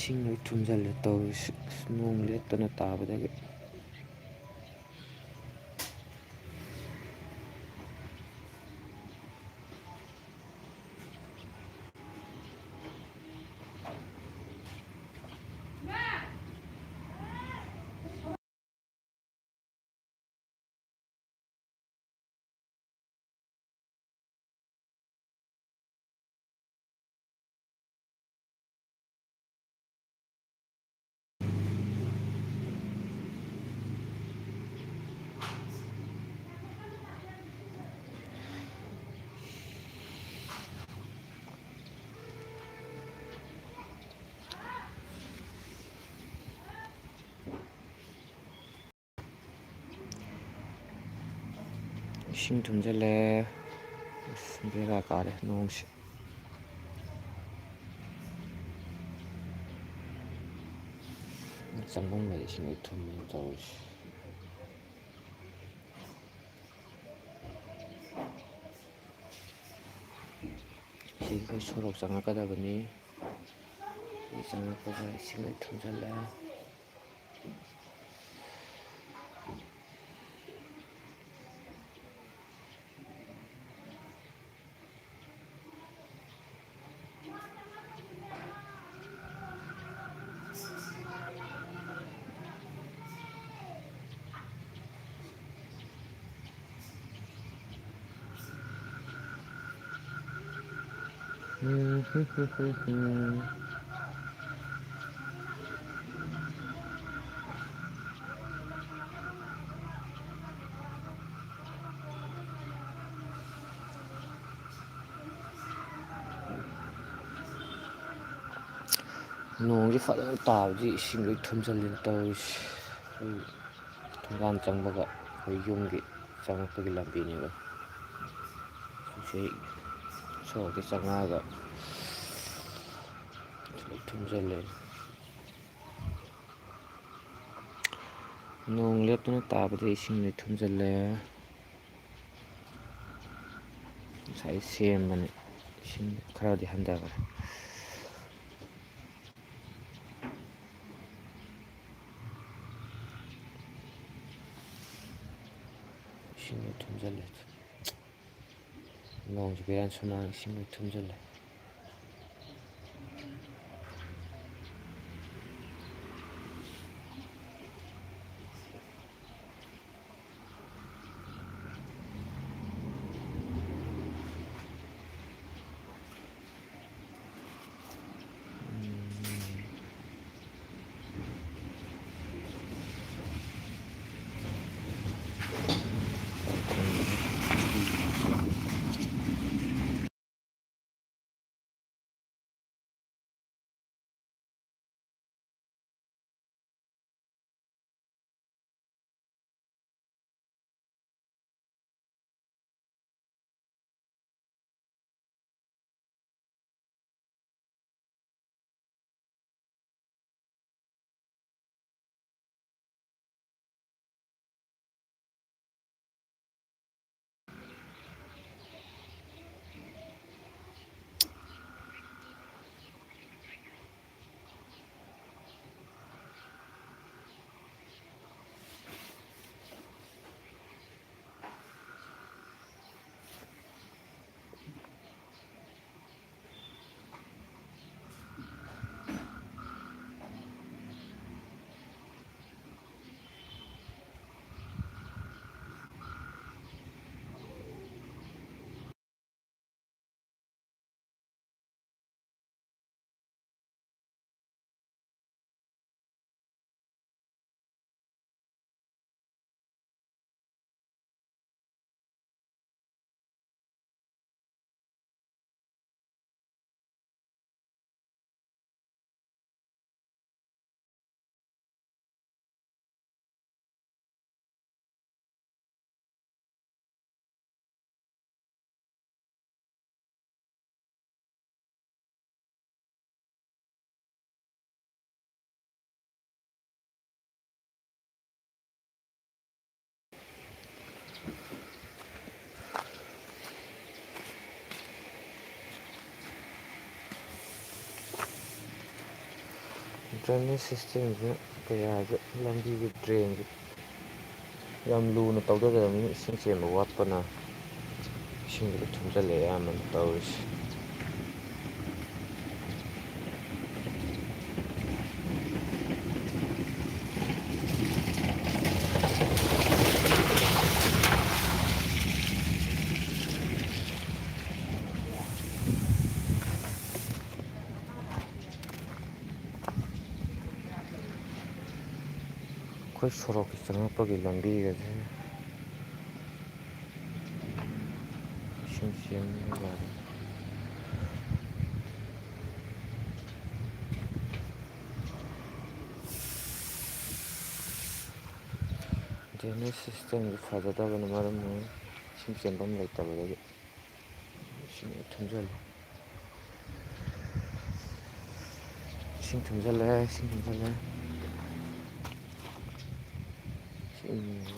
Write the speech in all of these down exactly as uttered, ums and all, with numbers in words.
ꯏꯁꯤꯡ ꯂꯣꯏ ꯊꯨꯝꯖꯤꯜꯂꯦ ꯇꯧꯔꯤꯁꯤ, ꯑꯁ, ꯅꯣꯡ ꯂꯦꯞꯇꯅ ꯇꯥꯕꯗꯒꯤ꯫ ꯏꯁꯤꯡ ꯊꯨꯝꯖꯤꯜꯂꯦ꯫ ꯑꯁ, ꯕꯦꯔꯥ ꯀꯥꯔꯦ ꯅꯣꯡꯁꯦ꯫ ꯆꯪꯐꯝ ꯂꯩ, ꯏꯁꯤꯡ ꯂꯣꯏ ꯊꯨꯝꯃꯦ ꯇꯧꯔꯤꯁꯦ꯫ ꯁꯤꯗꯤ ꯑꯩꯈꯣꯏ ꯁꯣꯔꯣꯛ ꯆꯪꯉꯛꯀꯗꯕꯅꯤ꯫ ꯁꯤ ꯆꯪꯉꯛꯄꯗ ꯏꯁꯤꯡ ꯂꯣꯏ ꯊꯨꯝꯖꯤꯜꯂꯦ꯫ ꯅꯣꯡꯁꯦ ꯐꯖꯅ ꯇꯥꯕꯗꯤ ꯏꯁꯤꯡ ꯂꯣꯏ ꯊꯨꯝꯖꯤꯜꯂꯦ ꯇꯧꯔꯤꯁꯦ꯫ ꯑꯩꯈꯣꯏ ꯊꯣꯡꯒꯥꯟ ꯆꯪꯕꯒ ꯑꯩꯈꯣꯏ ꯌꯨꯝꯒꯤ ꯆꯪꯉꯛꯄꯒꯤ ꯂꯝꯕꯤꯅꯦꯕ꯫ ꯁꯤ ꯁꯣꯔꯣꯛꯇ ꯆꯪꯉꯛꯑꯒ ꯂꯣꯏ ꯊꯨꯝꯖꯤꯜꯂꯦ꯫ ꯅꯣꯡ ꯂꯦꯞꯇꯅ ꯇꯥꯕꯗ ꯏꯁꯤꯡ ꯂꯣꯏ ꯊꯨꯝꯖꯤꯜꯂꯦ꯫ ꯉꯁꯥꯏ ꯁꯦꯝꯕꯅꯤ, ꯏꯁꯤꯡ ꯈꯔꯗꯤ ꯍꯟꯊꯈ꯭ꯔꯦ꯫ ꯏꯁꯤꯡ ꯂꯣꯏ ꯊꯨꯝꯖꯤꯜꯂꯦ꯫ ꯅꯣꯡꯁꯤ ꯕꯦꯔꯥꯅꯤ, ꯁꯨꯃꯥꯡ ꯏꯁꯤꯡ ꯂꯣꯏ ꯊꯨꯝꯖꯤꯜꯂꯦ꯫ Drainage systemꯁꯤꯅ ꯀꯌꯥꯗ ꯂꯝꯕꯤꯒꯤ drainꯒꯤ ꯌꯥꯝ ꯂꯨꯅ ꯇꯧꯗꯗꯅ ꯏꯁꯤꯡ ꯆꯦꯟꯕ ꯋꯥꯠꯄꯅ ꯏꯁꯤꯡꯗꯨꯗ ꯊꯨꯝꯖꯤꯜꯂꯦ ꯑꯌꯥꯝꯕꯅ ꯇꯧꯔꯤꯁꯦ꯫ ꯑꯩꯈꯣꯏ ꯁꯣꯔꯣꯛꯀꯤ ꯆꯪꯉꯛꯄꯒꯤ ꯂꯝꯕꯤꯒꯁꯦ ꯏꯁꯤꯡ ꯆꯦꯟꯕ ꯌꯥꯔꯦ꯫ ꯗ꯭ꯔꯦꯅꯦꯖ ꯁꯤꯁꯇꯦꯝꯁꯤ ꯐꯖꯗꯕꯅ ꯃꯔꯝ ꯑꯣꯏꯔꯒ ꯏꯁꯤꯡ ꯆꯦꯟꯐꯝ ꯂꯩꯇꯕꯗꯒꯤ ꯏꯁꯤꯡ ꯊꯨꯝꯖꯤꯜꯂꯦ꯫ ꯏꯁꯤꯡ ꯊꯨꯝꯖꯤꯜꯂꯦ, ꯏꯁꯤꯡ ꯊꯨꯝꯖꯤꯜꯂꯦ꯫ ꯏꯁꯤꯡ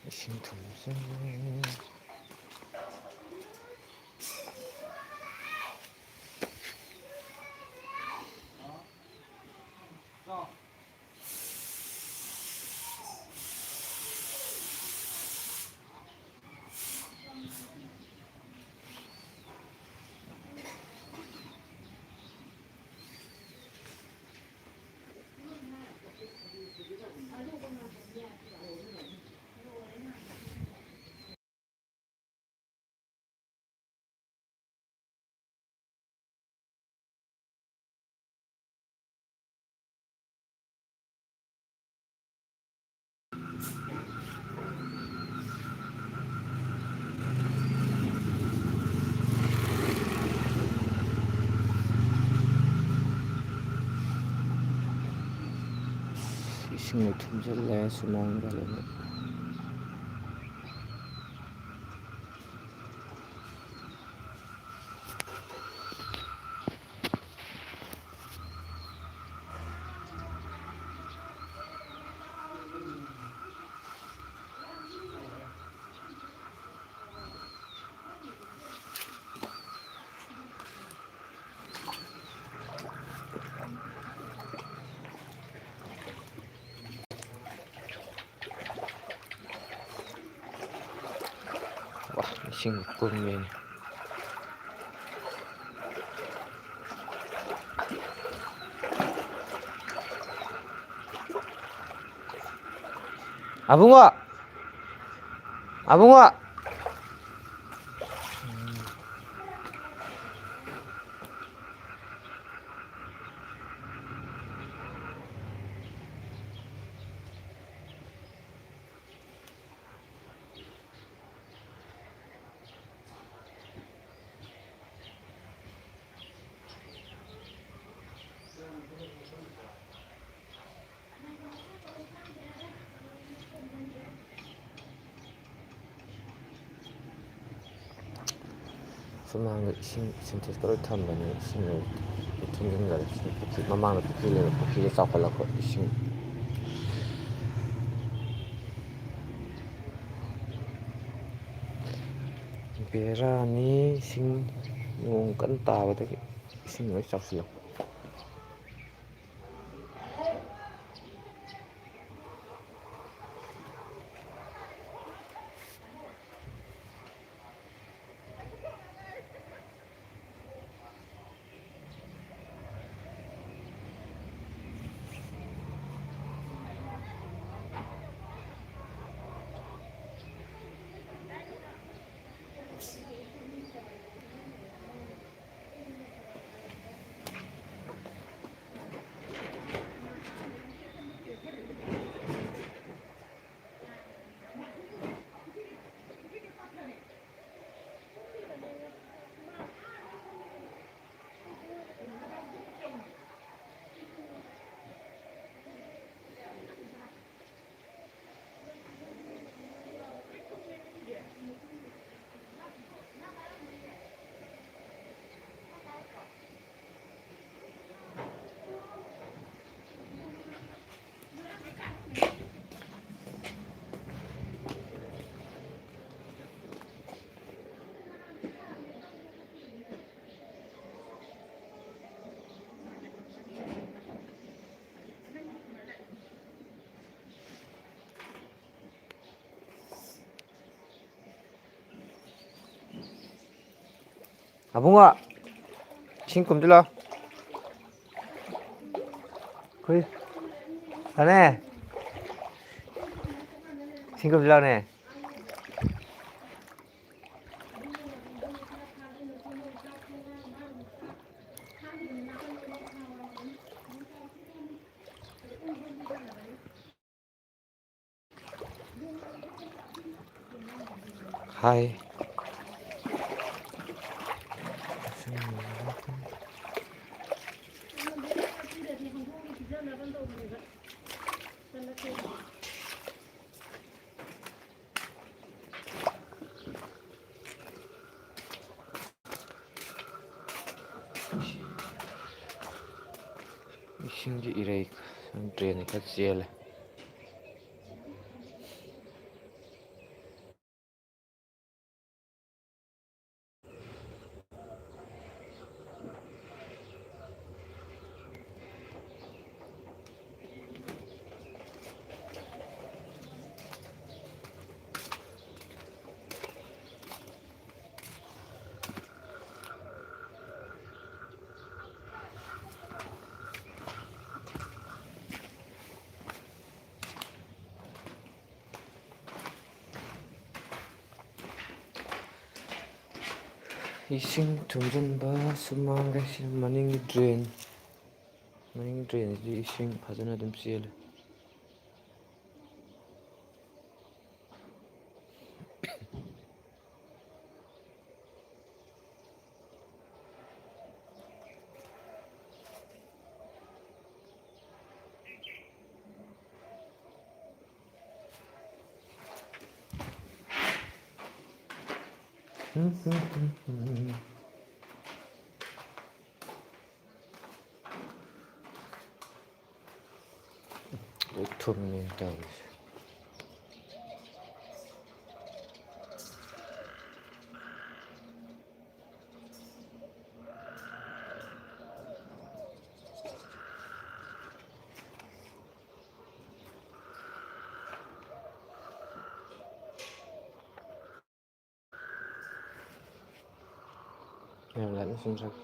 ꯏꯁꯤꯡ ꯊꯨꯝꯖꯤꯜꯂꯦ꯫ ꯏꯁꯤꯡ ꯂꯣꯏ ꯊꯨꯝꯖꯤꯜꯂꯦ ꯁꯨꯃꯥꯡꯗ ꯂꯣꯏꯅ꯫ ꯋꯥ, ꯏꯁꯤꯡ ꯀꯨꯝꯃꯦꯅꯦ꯫ ꯑꯕꯨꯡꯉꯣ! ꯑꯕꯨꯡꯉꯣ! ꯁꯨꯃꯥꯡꯗ ꯏꯁꯤꯡ ꯁꯤꯟꯇꯦꯛꯁꯀ ꯂꯣꯏ ꯊꯝꯕꯅꯦ, ꯏꯁꯤꯡ ꯂꯣꯏ ꯊꯨꯝꯖꯤꯟꯈꯔꯦ꯫ ꯁꯤ ꯄꯨꯈ꯭ꯔꯤ ꯃꯃꯥꯡꯗ ꯄꯨꯈ꯭ꯔꯤ ꯂꯩꯕ, ꯄꯨꯈ꯭ꯔꯤꯁꯦ ꯆꯥꯎꯈꯠꯂꯛꯄ ꯏꯁꯤꯡ꯫ ꯕꯦꯔꯥꯅꯤ, ꯏꯁꯤꯡ ꯅꯣꯡ ꯀꯟꯅ ꯇꯥꯕꯗꯒꯤ ꯏꯁꯤꯡ ꯂꯣꯏ ꯆꯥꯎꯁꯤꯜꯂꯛꯄ꯫ ꯑꯕꯨꯡꯉꯣ, ꯏꯁꯤꯡ ꯀꯨꯝꯁꯤ ꯂꯥꯎ꯫ ꯍꯨꯏ꯫ ꯁꯥꯅꯦ꯫ ꯏꯁꯤꯡ ꯀꯨꯝꯁꯤ ꯂꯥꯎꯅꯦ꯫ ꯍꯥꯏ꯫ ꯏꯁꯤꯡꯁꯦ ꯏꯔꯩ ꯗ꯭ꯔꯦꯟꯁꯦ ꯈꯔ ꯆꯦꯜꯂꯦ꯫ ꯏꯁꯤꯡ ꯊꯨꯝꯖꯤꯟꯕ ꯁꯨꯃꯥꯡꯗ ꯁꯤ ꯃꯅꯤꯡꯒꯤ ꯗ꯭ꯔꯦꯟ, ꯃꯅꯤꯡꯒꯤ ꯗ꯭ꯔꯦꯟꯁꯤꯗꯤ ꯏꯁꯤꯡ ꯐꯖꯅ ꯑꯗꯨꯝ ꯆꯦꯜꯂꯦ꯫ ꯂꯣꯏ ꯊꯨꯝꯃꯦ ꯇꯧꯔꯤꯁꯦ꯫ ꯌꯥꯝ ꯂꯥꯞꯅ ꯆꯨꯝꯖꯈꯤ꯫